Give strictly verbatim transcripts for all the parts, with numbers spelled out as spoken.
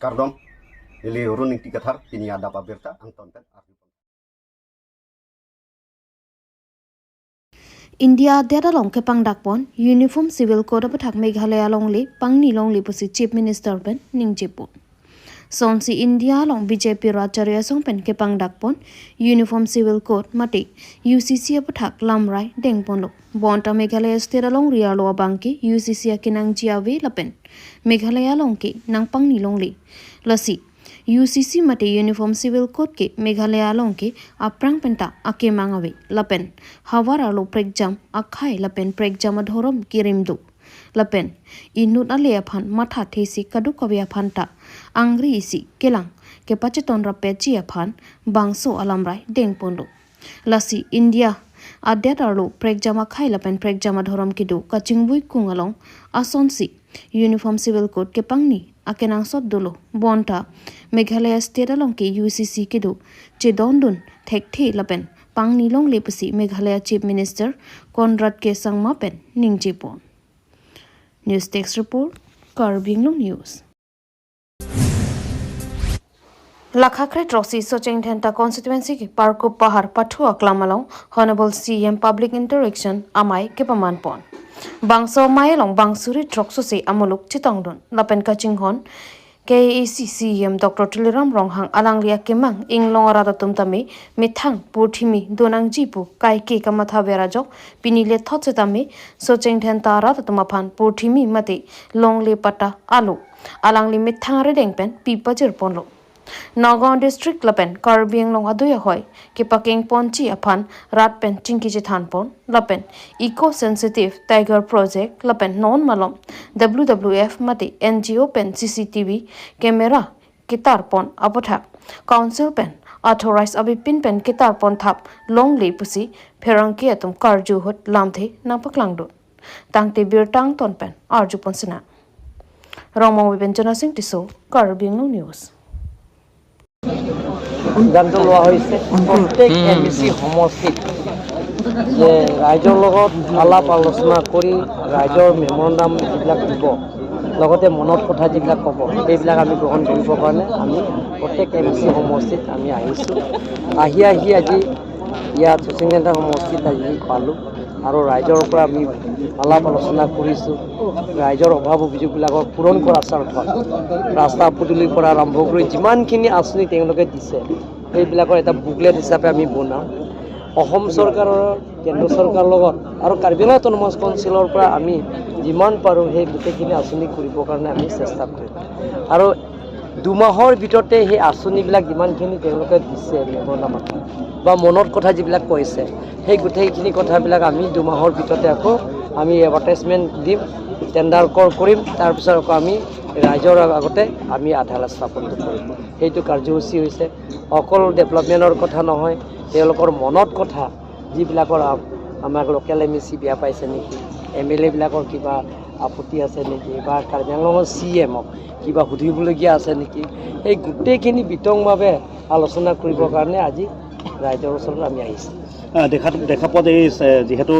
Kardom, neli Run Ingti Kathar, pini adap abirta angton pen arju. India adet along kepangdakpon Uniform Civil Code aputhak Meghalaya longle pangni longle pusi Chief Minister pen ningjepon. Sonsi India along B J P rat chari asong pen kepangdakpon Uniform Civil Code mate U C C aputhak lamrai dengponlo. Bonta Meghalaya state alongri arlo abangke U C C akenangji ave lapen Meghalaya along ke nangpangni longle. Lasi U C C mate Uniform Civil Code ke Meghalaya along ke aphrang penta akemang ave lapen havar arlo prekjam akhei lapen prekjam adhorom kirim do. Lapen inut ale aphan mathathesi kadokave aphan ta angri isi kelang kepacheton rapetji aphan bangso alamrai dengponlo. Lasi India adet arlo prekjam akhei lapen prekjam adhorom kedo kachingvui kung along asonsi Uniform Civil Code kepangni akenangsot dolo. Bonta Meghalaya state along ke U C C kedo chedondun thekthe lapen pangni longle pusi Meghalaya Chief Minister Conrad K Sangma pen ningjepon. News Desk Report, Karbi Anglong News. Lakha kre throksi Socheng Dhenta constituency ke Parkup Pahar pathu aklam along Honorable C M Public Interaction amei kepamanpon. Bangso amei along bang suri throksi amuluk chetongdun lapen kachinghon K A A C C E M Doctor Tuliram Ronghang alangli akemang inglong arat atum tame methang purthimi donangji pu kaike kamatha ver ajok pini lethot setame Socheng Dhenta arat atum aphan purthimi mate longle patta alo alangli methang arideng pen pi pajirponlo. Nagaon district lapen Karbi Anglong adui ahoi kepakengponji aphan rat pen chingki chethanpon lapen eco sensitive tiger project lapen non malom W W F mate N G O pen C C T V camera ketarpon aputhak council pen authorized abipin pen ketarpon thap longle pusi pherangke atum karju ahut lamthe nangpaklangdun. Tangte birta angton pen arjupon sina. Rongmong Vibenjana Singh Tisso, Karbi Anglong News. সিদ্ধান্ত লোৱা হৈছে প্ৰত্যেক M E চি সমষ্টিত যে ৰাইজৰ লগত আলাপ আলোচনা কৰি ৰাইজৰ মেমৰেণ্ডাম যিবিলাক দিব, লগতে মনত কথা যিবিলাক ক'ব, সেইবিলাক আমি গ্ৰহণ কৰিবৰ কাৰণে আমি প্ৰত্যেক এম ই চি সমষ্টিত আমি আহিছোঁ। আহি আহি আজি ইয়াত শচীন সমষ্টিত আজি পালোঁ আৰু ৰাইজৰ পৰা আমি আলাপ আলোচনা কৰিছোঁ। ৰাইজৰ অভাৱ অভিযোগবিলাকক পূৰণ কৰাৰ স্বাৰ্থত ৰাস্তা পদূলিৰ পৰা আৰম্ভ কৰি যিমানখিনি আঁচনি তেওঁলোকে দিছে, সেইবিলাকৰ এটা বুকলেট হিচাপে আমি বনাম। অসম চৰকাৰৰ, কেন্দ্ৰ চৰকাৰৰ লগত আৰু কাৰ্বি আংলং অট'নমাছ কাউন্সিলৰ পৰা আমি যিমান পাৰোঁ সেই গোটেইখিনি আঁচনি কৰিবৰ কাৰণে আমি চেষ্টা কৰিম। আৰু দুমাহৰ ভিতৰতে সেই আঁচনিবিলাক যিমানখিনি তেওঁলোকে দিছে মেমৰেণ্ডামত বা মনত কথা যিবিলাক কৈছে, সেই গোটেইখিনি কথাবিলাক আমি দুমাহৰ ভিতৰতে আকৌ আমি এডভাৰটাইজমেণ্ট দিম, টেণ্ডাৰ কল কৰিম, তাৰপিছত আকৌ আমি ৰাইজৰ আগতে আমি আধাৰ স্থাপনটো কৰিম। সেইটো কাৰ্যসূচী হৈছে। অকল ডেভেলপমেণ্টৰ কথা নহয়, তেওঁলোকৰ মনত কথা যিবিলাকৰ আ-, আমাক লোকেল এম ই চি বেয়া পাইছে নেকি, এম এল এবিলাকৰ কিবা আপত্তি আছে নেকি, বা কাৰ্বি আংলঙৰ চি এমক কিবা সুধিবলগীয়া আছে নেকি, সেই গোটেইখিনি বিতংভাৱে আলোচনা কৰিবৰ কাৰণে আজি ৰাইজৰ ওচৰত আমি আহিছোঁ। আহ, দেখা দেখা পোৱা যায়, এই, এ, যিহেতু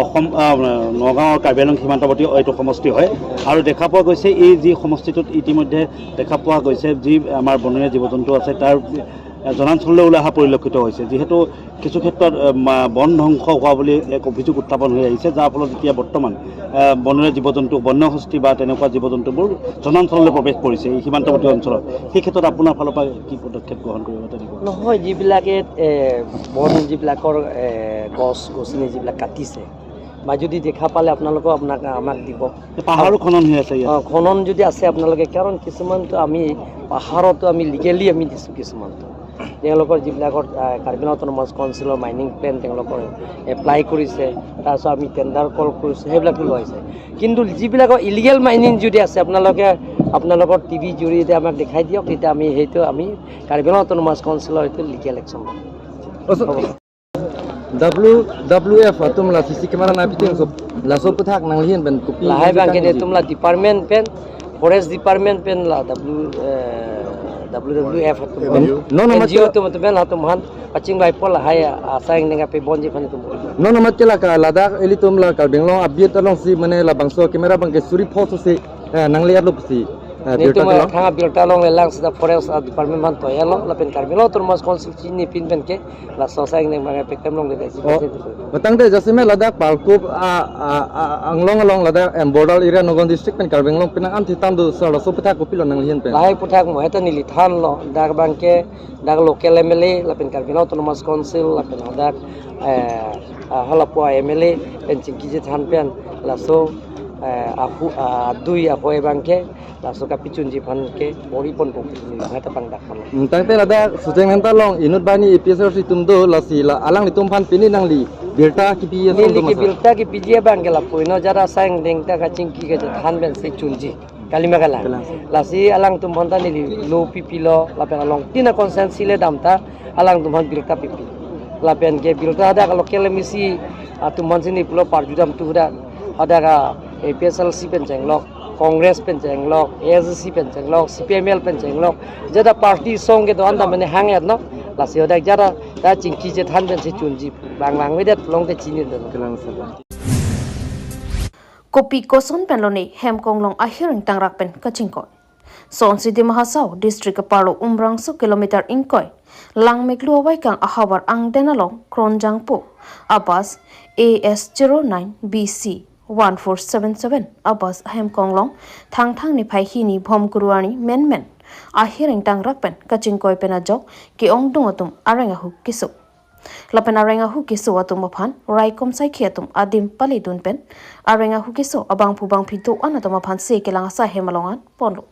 অসম, আহ, নগাঁও আৰু কাৰ্বি আংলং সীমান্তৱৰ্তী এইটো সমষ্টি হয় আৰু দেখা পোৱা গৈছে এই যি সমষ্টিটোত ইতিমধ্যে দেখা পোৱা গৈছে যি আমাৰ বনৰীয়া জীৱ জন্তু আছে তাৰ, আহ, জনাঞ্চললৈ ওলাই অহা পৰিলক্ষিত হৈছে। যিহেতু কিছু ক্ষেত্ৰত, আহ, মা-, বন ধ্বংস হোৱা বুলি এক অভিযোগ উত্থাপন হৈ আহিছে, যাৰ ফলত এতিয়া বৰ্তমান, আহ, বনৰীয়া জীৱ জন্তু, বন্য হস্তী বা তেনেকুৱা জীৱ জন্তুবোৰ জনাঞ্চললৈ প্ৰৱেশ কৰিছে এই সীমান্তৱৰ্তী অঞ্চলত। সেই ক্ষেত্ৰত আপোনাৰ ফালৰ পৰা কি পদক্ষেপ গ্ৰহণ কৰিব তেনেকুৱা? নহয়, যিবিলাকে, এ, বন যিবিলাকৰ, এ, গছ গছনি যিবিলাক কাটিছে বা যদি দেখা পালে আপোনালোকেও আপোনাক, আমাক দিব। এই পাহাৰো খনন হৈ আছে ইয়াত। অ, খনন যদি আছে আপোনালোকে, কাৰণ কিছুমানতো আমি পাহাৰতো আমি লিগেলি আমি দিছোঁ কিছুমানতো। তেওঁলোকৰ যিবিলাকৰ, আ, কাৰ্বি আংলং অট'নমাছ কাউন্সিলৰ মাইনিং প্লেন তেওঁলোকৰ এপ্লাই কৰিছে, তাৰপিছত আমি টেণ্ডাৰ কল কৰিছোঁ, সেইবিলাকতো লৈছে। কিন্তু যিবিলাকৰ ইলিগেল মাইনিং যদি আছে আপোনালোকে আপোনালোকৰ টি ভি জৰিয়তে আমাক দেখাই দিয়ক, তেতিয়া আমি সেইটো আমি কাৰ্বি আংলং অট'নমাছ কাউন্সিলৰ সেইটো লিগেল একশ্যন ল'ম। Oso, W W F atum la C C camera nangpicheng so, laso aputhak nangli ahin pen kopi lahai nangli bang kene kangji atum la department pen, forest department pen la W, eh, W W F atum pen, non, non, N G O amat atum, atum pen latum aphan pachingvaipo lahai asai nengke pebonji aphan atum. Non amat ke la ka ladak ilitum la Karbi Anglong abit alongsi mane labangso camera bangke suri pho so si, eh, nangli arlo pusi, Eh, birta Netum telo? Thang abirta along lelang seta forest, ah, department aphan toilo, lapen Karbi Anglong Autonomous Council chinipin pen ke, laso asai ingdeng abang pektem longledet. Oh, matang de jasime ladak Parkup, ah, ah, ah, anglong along ladak, em, border area Nagaon district pen Karbi Anglong penang an thitam do sir, laso aputhak kopilo nanglihin pen? Lahai aputhak mo, heta neli thanlo, dak abang ke, dak local M L A, lapen Karbi Anglong Autonomous Council, lapen hadak, eh, ah, halapu M L A pen chingki chethan pen, laso, eh, ahu, ah, adui ahoi abang ke, laso kapachunji aphan ke bor-i ponpo pu neli heta pangdak aphan. Hmm, tangte ladak Socheng Dhenta along inut banghini A P H L C atum do, lasi la alanglitum aphan pini nangli birta kipi ason. Neli do ke masa? Birta kipiji abang ke lapu-ino jara asai ingdeng ta kachingki kachethan pensi chunji. Kalima kalang. Kalang. Lasi alangtum aphan ta neli lo pipilo, lapen along tina constituency le dam ta alangtum aphan birta pipi. Lapen ke birta hadak local M A C atum aphan si neli pulo parju dam tu hadak, hadak A P H L C pen chenglok, Congress pen chenglok, A S D C pen chenglok, C P I M L pen chenglok, jada party asong kedo-an ta mane hang-etlo, lasi hadak jara ta chingki chethan pensi chunji, bang bang vedet longte chinidetlo. Kalang sir. Kopi koson pen lone hem konglong ahir ingtangrak pen kachingkoi. Sonsi Dima Hasao district aparlo Umrangso kilometer ingkoi, Langmeklu awaikang ahavar angden along kronjangpo a bus A S zero nine B C one four seven seven a bus ahem konglong Thangthang niphai hini Bhomkuru arni menmen ahir ingtangrak pen kachingkoi pen ajok ke-ongdung atum areng ahu keso. Lapen areng ahu keso atum aphan raikom saikhi atum adim paledun pen areng ahu keso abangphu bangphi do-an atum aphan se kelang asai hem along an ponlo.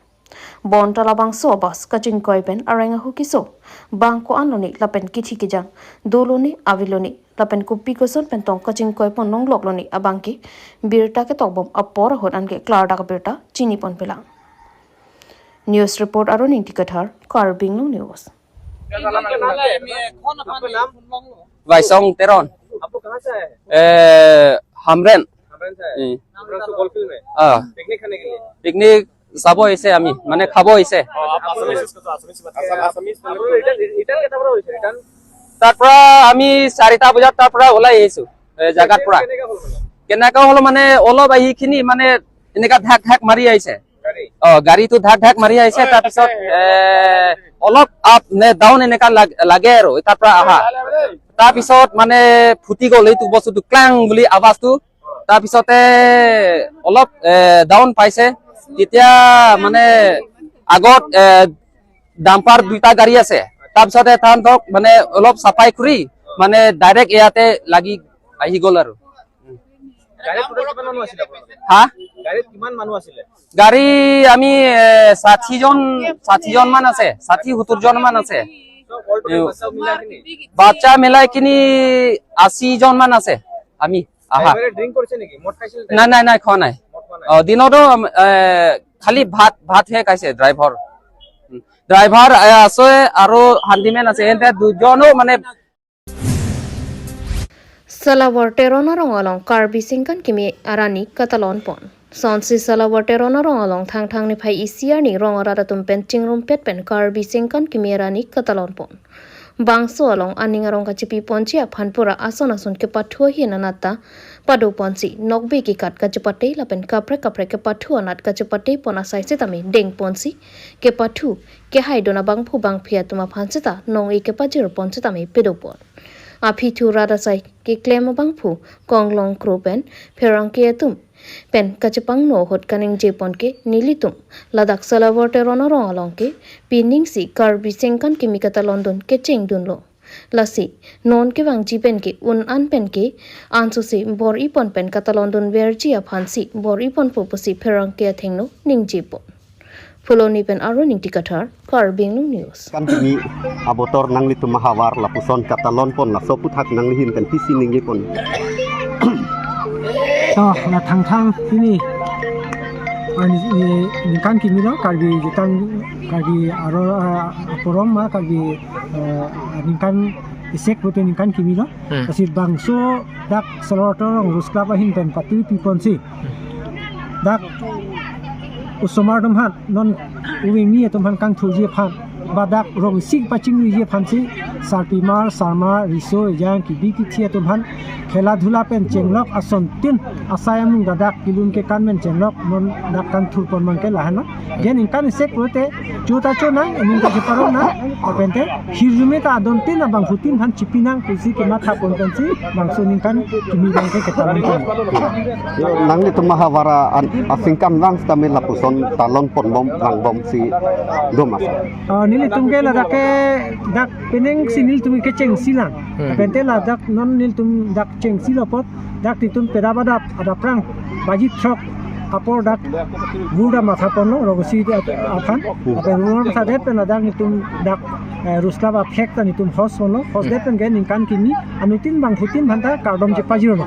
Bonta labangso a bus kachingkoi pen areng ahu keso bang ko-an lone lapen kithi kejang do lone ave lone lapen kopi koson pen tong kachingkoi pon longlok lone abang ke birta ketok bom apor ahut anke klardak abirta chini ponpelang. News report Arun Ingti Kathar, Karbi Anglong News. भाईसोंग तेरोन। आप लोग कहाँ से आए हैं? ए, हमरेन। हमरेन से आए हैं? ए। हमरेन से गोलफील्ड में? हाँ। पिकनिक खाने के लिए? পিকনিক চাব আহিছে আমি, মানে খাব আহিছে। आप लोग रिटर्न, रिटर्न कितना बड़ा हुआ है? रिटर्न? তাৰ পৰা আমি চাৰিটা বজাত তাৰ পৰা ওলাই আহিছো, এ, জাগাত পৰা। কেনেকা হ'ল মানে? কেনেকা হ'ল মানে, অলপ আহি খিনি মানে এনেকা ঢাক ঢাক মাৰি আহিছে। গাড়ী? অ, গাড়ীটো ঢাক ঢাক মাৰি আহিছে, তাৰপিছত, এ, অলপ আপ নে ডাউন এনেকা লাগ-, লাগে আৰু তাৰ পৰা আহা। তাৰপিছত মানে ফুটি গ'ল এইটো বস্তুটো, ক্লাং বুলি আৱাজটো। তাৰপিছতে অলপ, এ, ডাউন পাইছে। তেতিয়া মানে আগত, এ, ডাম্পাৰ দুইটা গাড়ী আছে, তাৰপিছতে তাহাঁতক মানে অলপ চাফাই কৰি মানে ডাইৰেক্ট ইয়াতে লাগি আহি গ'ল আৰু। গাড়ীত টোটেল কিমান মানুহ আছিলে আপোনালোকে? হা? গাড়ীত কিমান মানুহ আছিলে? গাড়ী আমি, এ, ষাঠি জন, ষাঠি জন মান আছে, ষাঠি সত্তৰ জন মান আছে। চব অল টোটেল বাচ্চা মিলাই কিনি? বাচ্চা মিলাই কিনি আশী জন মান আছে আমি আহা। ড্ৰাইভাৰে ড্ৰিংক কৰিছে নেকি? মদ খাইছিল নাই? নাই, নাই, নাই, খোৱা নাই। মদ খোৱা নাই। অ, দিনতো, এ, খালি ভাত, ভাতহে খাইছে ড্ৰাইভাৰ। উম, ড্ৰাইভাৰ, এ, আছে আৰু হাণ্ডিমেন আছে, সিহঁতে দুজনো মানে Salawar Teron arong along Karbi Sengkan kimi arani katalon pon. Sonsi Salawar Teron arong along Thangthang niphai isi arni rong arat atum pen chingrumpet pen Karbi Sengkan kimi arani katalon pon. Bangso along aning arong kachipi ponji aphan pura ason ason kepathu ahin anat ta pado ponsi, nokbe kekat kachepate lapen kaprek kaprek kepathu anat kachepate pon asai setame deng ponsi, kepathu kehaidun abangphu bangphi atum aphan seta nong-e kepajir pon setame pado pon. Aphi thu rat asai keklem abangphu konglong kro pen pherangke atum pen kachepangno ahut kaningje pon ke nelitum ladak Salawar Teron arong along ke pining si Karbi Sengkan kimi katalon dun kecheng dunlo. Lasi non kevangji pen ke un an pen ke ansose bor-i pon pen katalon dun verji aphan si bor-i ponpo pusi pherangke athengno ningje pon. Phuloni pen Arun Ingti Kathar, Karbi Anglong News. Kan kimi abotor nanglitum ahavar lapuson katalon pon, laso aputhak nanglihin pen pisi ningje pon. To, la Thangthang ini, ah, ni, ni, ningkan kimi lo, Karbi Jutang, Karbi Aro, ah, Aporong ma, Karbi, eh, ningkan isek putu ningkan kimi lo. Hmm. Lasi bangso dak Salawar Teron Rose Club ahin pen patiri pi ponsi. Dak osomar atum aphan, non ove mi atum aphan kangthuji aphan Ba dak rong isi pachingri ji aphansi sarpimar, sarmar, riso, ejang, kebi kethe atum aphan khela dhula pen chenglok asontin asai amung ladak kelun kekan pen chenglok non dak kan thurpon mang ke lahenlo. Jen ningkan isi pulote chota chonang, ining ta cheparong nang, lapen te hirjume ta adontin abangphutin aphan chipi nang pusi kemathapon pensi bangso ningkan kimi abang ke ketalon pon. Yo, nanglitum ahavar an asingkan vang sitame lapuson talon ponbom vangbomsi do ma, sir? Ah, nelitum ke ladak ke dak penang si nelitum kechengsi lang. Hmm. Lapen te ladak non nelitum dak chengsi lo apot dak nelitum pedap adap adaprang baji throk apor dak ru dam mathaponlo rong isi aphan. Hmm. Lapen ru dam mathadet pen ladak nelitum dak, eh, Rus Club a-flag ta nelitum host ponlo. Host det pen ke ningkan kimi anuttin bangphutin aphan ta kardom chepajirlo.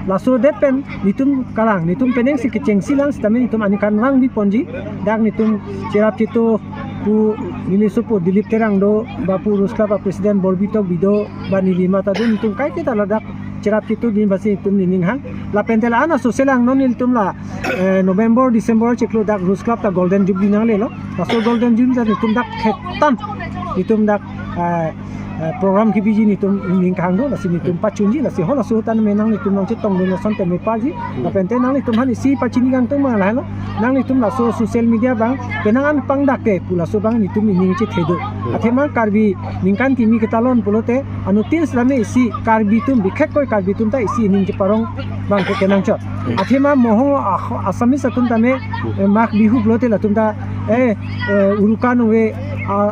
Laso det pen nelitum kalang, nelitum penang si kechengsi lang sitame nelitum aningkan vang biponji. Dak nelitum cherap chetu pu neli sopo Dilip Terang do, ba pu Rus Club a-president Borbi Tokbi do, ba neli mata do, nelitum kaiketa ladak cherap chetu din basi nelitum nening hang. Lapen te la-an aso selang non nelitum la, eh, November, December chiklo dak Rus Club ta Golden Jubilee nanglelo. Laso Golden Jubilee ta nelitum dak thetan nelitum dak, eh, eh, program kebiji nelitum ning kehang do, lasi nelitum pachunji, lasi ho laso tan menang nelitum nangchetongdun ason teme paji. Hmm. Lapen te nanglitum aphan isi pachini kangtung mang lahenlo. Nanglitum laso social media abang penang an pangdak ke pu laso abang nelitum ining chethe do. Hmm. Athema Karbi ningkan kimi ketalon pulote anuttin sitame isi Karbi atum, bikhekkoi Karbi atum ta isi ining cheparong abang ke kenangchot. Hmm. Athema mohong ah, Assamese atum tame, eh, Magh Bihu pulote latum ta, eh, eh, Uruka nungve, ah,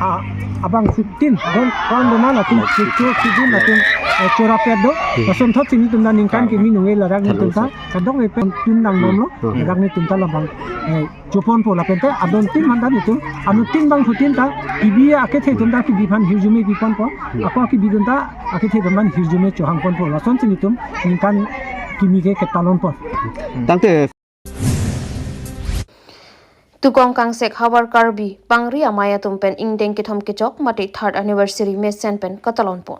ah, abangphutin don kwan doma latum chuchu chidin latum, eh, chorapet do. Hmm. Lasonthotsi nelitum ta ningkan kimi nungve ladak nelitum ta kadokave pen tun nangbomlo. Hmm. Ladak nelitum ta labang, eh, choponpo lapen te adontin aphan ta nelitum anuttin bangphutin ta kebi akethe atum ta kebi aphan hirjume piponpo. Hmm. Ako akebidun ta akethe atum aphan hirjume chohangponpo. Lasonsi nelitum ningkan kimi ke ketalonpo. Tangte. Tukong kangsek havar Karbi pangri amei atum pen ingdeng kethom kechok mate third anniversary mesen pen katalon pon.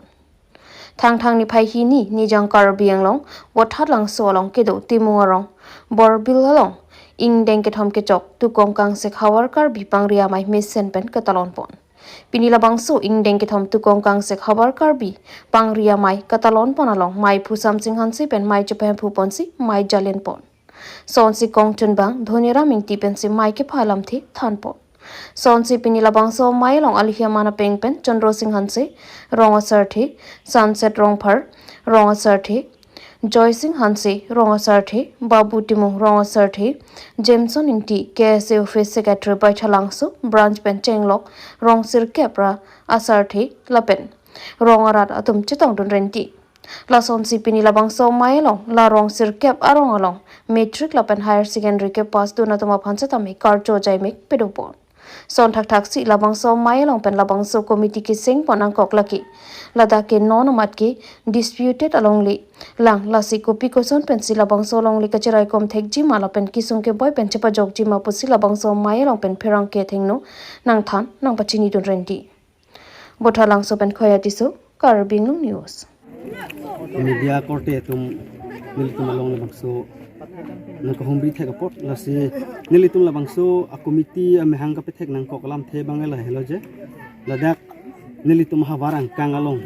Thangthang niphai hini Nijang Karbi Anglong Vothatlangso along kedo Timung arong Borbil along ingdeng kethom kechok tukong kangsek havar Karbi pangri amei mesen pen katalon pon. Pini labangso ingdeng kethom tukong kangsek havar Karbi pangri amei katalon pon along mei phu Samsing Hanse pen mei chepemphu ponsi mei jalen pon. Sonsi kongchunbang Dhoniram Ingti pensi mei kepha alamthe thanpon. Sonsi pini labangso mei along alihi aman apeng pen Chandra Sing Hanse, rong asarthe, Sunset Rongphar, rong asarthe, Joy Sing Hanse, rong asarthe, Babu Timung, rong asarthe, Jameson Ingti, K S A Office Secretary Baithalangso Branch pen chenglok rong sirkep ra asarthe lapen rong arat atum chetongdun renti. Lasonsi pini labangso mei along la rong sirkep arong along matric lapen higher secondary kepass dun atum aphan setame karcho jaimek pedopon. Son thakthaksi labangso mei along pen labangso committee keseng pon angkok lake ladak ke non amat ke disputed alongle lang, lasi kopi koson pensi labangso alongle kacheraikom thekji ma lapen kesung keboi pen chepajokji ma pusi labangso mei along pen pherangke athengno nangthan nangpachinidun renti. Vothatlangso pen Khoya Tisso, Karbi Anglong News. Media korte atum nelitum along labangso nangkahumri thek apot, lasi nelitum labangso a-committee amahang kapethek nangkok alamthe abang lahelo je, ladak nelitum havar angkang along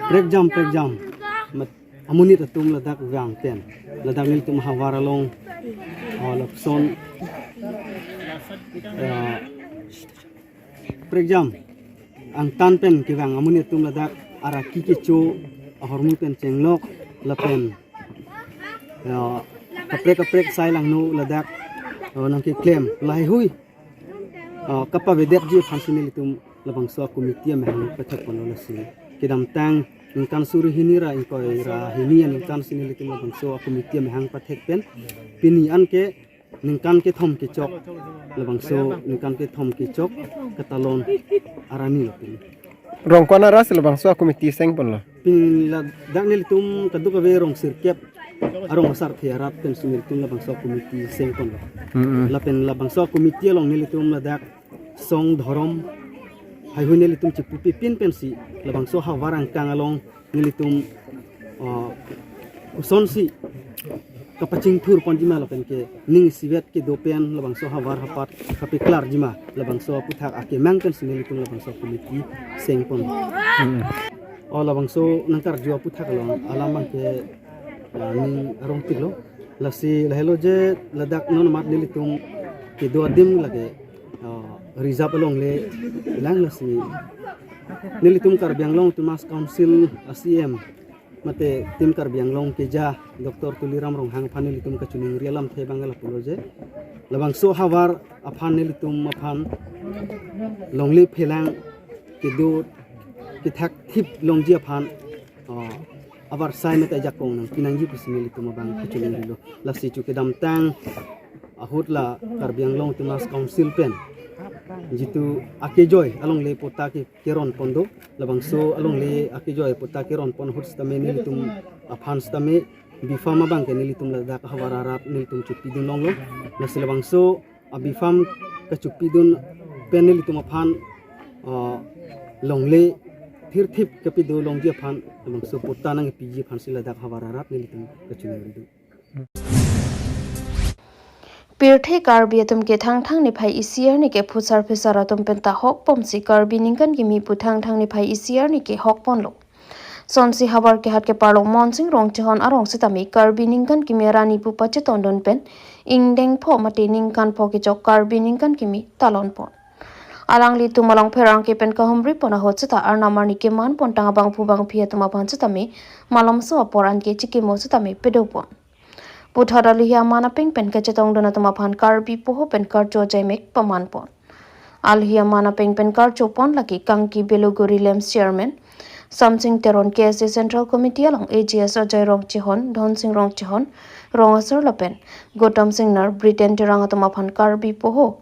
prekjam prekjam mat amonit atum ladak vang pen ladak nelitum havar along, ah, lapuson, ah, prekjam angtan pen kevang amonit atum ladak araki kecho ahormu pen chenglok lapen, ya, kaprek kaprek sai langno ladak, ya, nangkeklem laheihui, ya, kapavedetji aphansi nelitum labangso a-committee amahang pathek ponlo, lasi kedamtang ningkan suri hini ra ingkoi ra hini aningkan si nelitum labangso a-committee amahang pathek pen pini anke ningkan kethom kechok, labangso ningkan kethom kechok katalon arni lo pini. Rong ko-an arat si labangso a-committee seng ponlo? Pini ladak nelitum kadokave rong sirkep arong asarthe arat pensi nelitum labangso a-committee seng ponlo. Mm-mm. Lapen labangso a-committee along nelitum ladak song dhorom haihui nelitum chipupi pin pensi labangso havar angkang along nelitum, ah, kosonsi kapachingthur ponjima lapen ke ning isivet kedo pen labangso havar hapat kapeklarjima labangso aputhak akemang pen si nelitum labangso committee sengpon. O labangso nangkarju aputhak along alam abangke, ah, ning arong pilo. Lasi lahelo je ladak non amat nelitum kedo adim lake, ah, reserve alongle lang, lasi nelitum Karbi Anglong Autonomous Council a C M mate Team Karbi Anglong keja Doctor Tuliram Ronghang aphan nelitum kachiningri alamthe abang lapulo je labangso havar aphan nelitum aphan longle phelang kedo kethak thip longji aphan, ah, avarsai mate ajakong nangpi nangji pusi nelitum abang kachiningrilo. Lasi chu kedamtang ahut la Karbi Anglong Autonomous Council pen jitu akejoi alongle patta ke keron pon do, labangso alongle akejoi patta keron pon ahut sitame nelitum aphan sitame B-farm abangke nelitum ladak havar arat nelitum chepidun longlo. Lasi labangso a B-farm kachepidun pen nelitum aphan, ah, longle thirthip kepido longji aphan labangso patta nangpiji aphan si ladak havar arat nelitum kachiningri do. Pirthe Karbi atum ke Thangthang niphai isi arni ke phusar phisar atum penta hokpom si Karbi ningkan kimi pu Thangthang niphai isi arni ke hokponlo. Sonsi havar kehat keparlo Monsing Rongchehon arong sitame Karbi ningkan kimi arni pu pachetondun pen ingdeng pho mate ningkan pho kechok Karbi ningkan kimi talonpon. Alanglitum along pherangke pen kahumri pon ahut sita arnam arni keman pon tang abangphu bangphi atum aphan sitame malomso apor anke chikimo sitame pedopon. Puthot alihi aman apeng pen kachetongdun atum aphan Karbi poho pen karcho ajaimek pamanpon. Alihi aman apeng pen karchopon lake Kangki Beluguri Lamps Chairman, Samsing Teron K S A Central Committee along A G S Ajoy Rongchehon, Dhonsing Rongchehon, Rong Asar lapen Gautam Singnar, Briten Terang atum aphan Karbi poho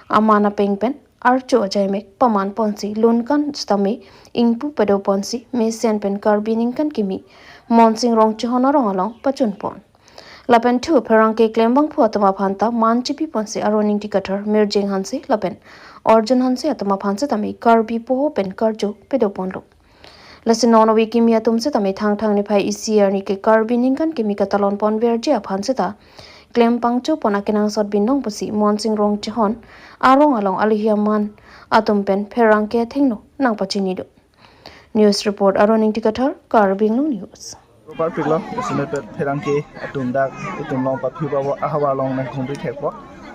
aman apeng pen archo ajaimek pamanponsi lunkan sitame ingpu pedoponsi mesen pen Karbi ningkan kimi Monsing Rongchehon arong along pachunpon. Lapen thu pherangke klembangphu atum aphan ta man chipiponsi Aron Ingti Kathar, Mirjeng Hanse lapen Arjun Hanse atum aphan sitame Karbi poho pen karcho pedoponlo. Lasi non ove kimi atum sitame Thangthang niphai isi arni ke Karbi ningkan kimi katalonpon verji aphan sita klem pangchopon akenangsot binong pusi Monsing Rongchehon arong along alihi aman atum pen pherangke athengno nangpachini do. News report Aron Ingti Kathar, Karbi Anglong News. Parpiklo, jasemet pherangke atum dak itum along pathu ba ahavar along nangkhumri thekpo.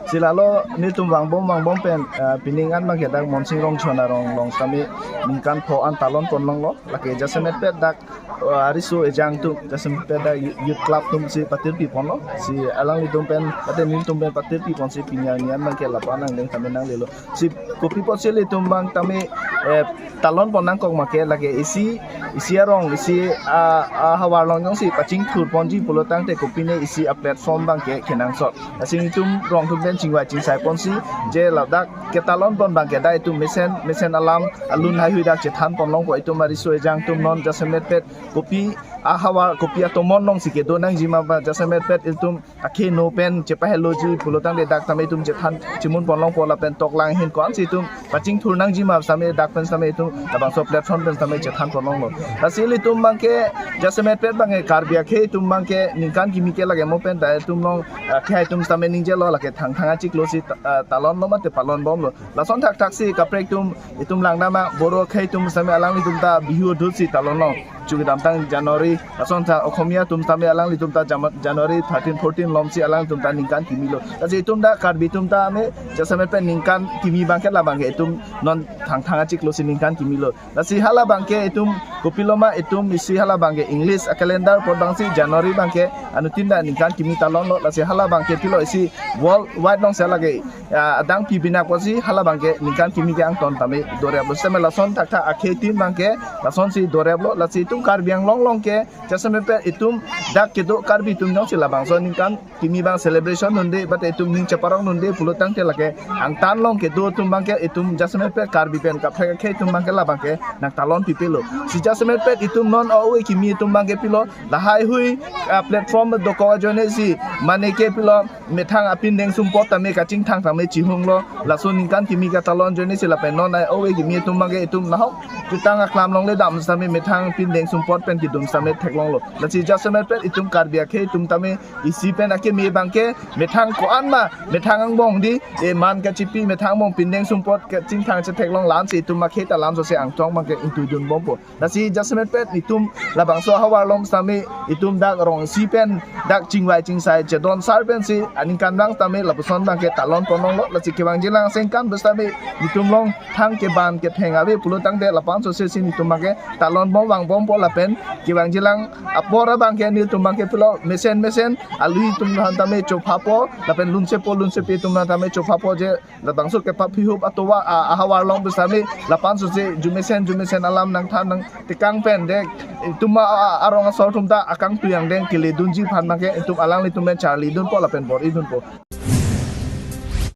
Si lalo nelitum vangbom vangbom pen, ah, pining an abangke dak Monsing Rongchehon arong along sitame ningkan pho an talonpon longlo. Lake jasemet pet dak, ah, ariso ejang atum, jasemet pet dak Youth Club atum si patirpiponlo. Si alanglitum pen, ate nelitum pen patirpiponsi pini arni an abangke lapu-an angdeng tame nanglelo. Si kopi apotsi ilitum abang tame, eh, talonpon nangkok ma ke lake isi, isi arong, isi, ah, ah, havar along jongsi pachingthurponji pulo tangte kopine isi a-platform abangke kenangsot. Lasi itum rong atum pen chingvai chingsaiponsi je ladak ketalonpon abangke dak itum mesen, mesen alam alun haihui dak chethanpon longpo itum ariso ejang atum non jasemet pet kopi ahavar kopi atomon alongsi kedo nangjima ba jasemet pet itum akhei no pen chepaheloji pulo tangte dak tame itum chethan chimunpon longpo lapen toklang ahin ko-ansi itum pachingthur nangjima sitame dak pen sitame itum labangso platform pen sitame chethanpon longlo. Lasi ilitum abangke jasemet pet abangke Karbi akhei atum abangke ningkan kimi ke lake mo pen ta itum along, ah, akhei atum sitame ningjelo lake Thangthang achiklo si ta-, ah, talonlo mate palonbomlo. Lason thakthak si kaprek atum itum langdam a Boro akhei atum sitame alanglitum ta Bihu adut si talonlo. Chu kedamtang January, lason ta Okhomia atum sitame alanglitum ta Jama-, January thirteen, fourteen along si alanglitum ta ningkan kimilo. Lasi itum ta Karbi atum ta ame jasemet pen ningkan kimi abangke labangke itum non Thangthang achiklo si ningkan kimilo. Lasi hala abangke itum kopiloma itum isi hala abangke English a-calendar apot abangsi January abangke anuttin ta ningkan kimi talonlo. Lasi hala abangke pilo isi worldwide alongsi lake, ah, adang pi binak apotsi hala abangke ningkan kimi ke angton tame doreplo. Sitame lason thakthak akhei tin abangke lasonsi doreplo. Lasi itum Karbi Anglong along ke jasemet pet itum dak kedo Karbi atum jongsi labangso ningkan kimi abang celebration dunde, but itum ning cheparong dunde pulo tangte lake angtan along kedo atum abangke itum jasemet pet Karbi pen kaprek Akhei atum abangke labangke nangtalon pipelo. Si jasemet pet itum non ove kimi atum abangke pilo, lahai hui, ah, platform dokok ajoine si mane ke pilo, methang apindeng sumpot tame kachingthang tame chihunglo. Laso ningkan kimi katalon ajoine si lapen non ai ove kimi atum abangke itum nahok jutang aklam longle dam sitame methang pindeng sumpot pen kedun sitame theklonglo. Lasi jasemet pet itum Karbi akhei atum tame isi pen akimi abangke methang ko-an ma, methang angbong di, e man kachipi, methang angbong pindeng sumpot kachingthang chetheklong lan si itum akhei ta lamso se angtong abangke ingtui dunbompo. Lasi jasemet pet itum labangso ahavar along sitame itum dak rong isi pen dak chingvai chingsai chedon sar pensi aningkanvang tame lapuson abangke talon ponlonglo. Lasi kevangjilang sengkan pu sitame itum along thang keban ketheng ave pulo tangte lapuson sose si itum abangke talonbom vangbompo lapen kevangjilang apor abangke nelitum abangke pilo mesen mesen alui atum aphan tame chophapo lapen lunsepo lunsepi atum aphan tame chophapo je labangso kepaphihup atovar a, ahavar along pu sitame lapuson sose jumesen jumesen alam nangthan nangtekang pen de itum a, a, arong asor atum ta akangtui angdeng keledunji aphan abangke itum alanglitum pen charlidunpo lapen bor-idunpo.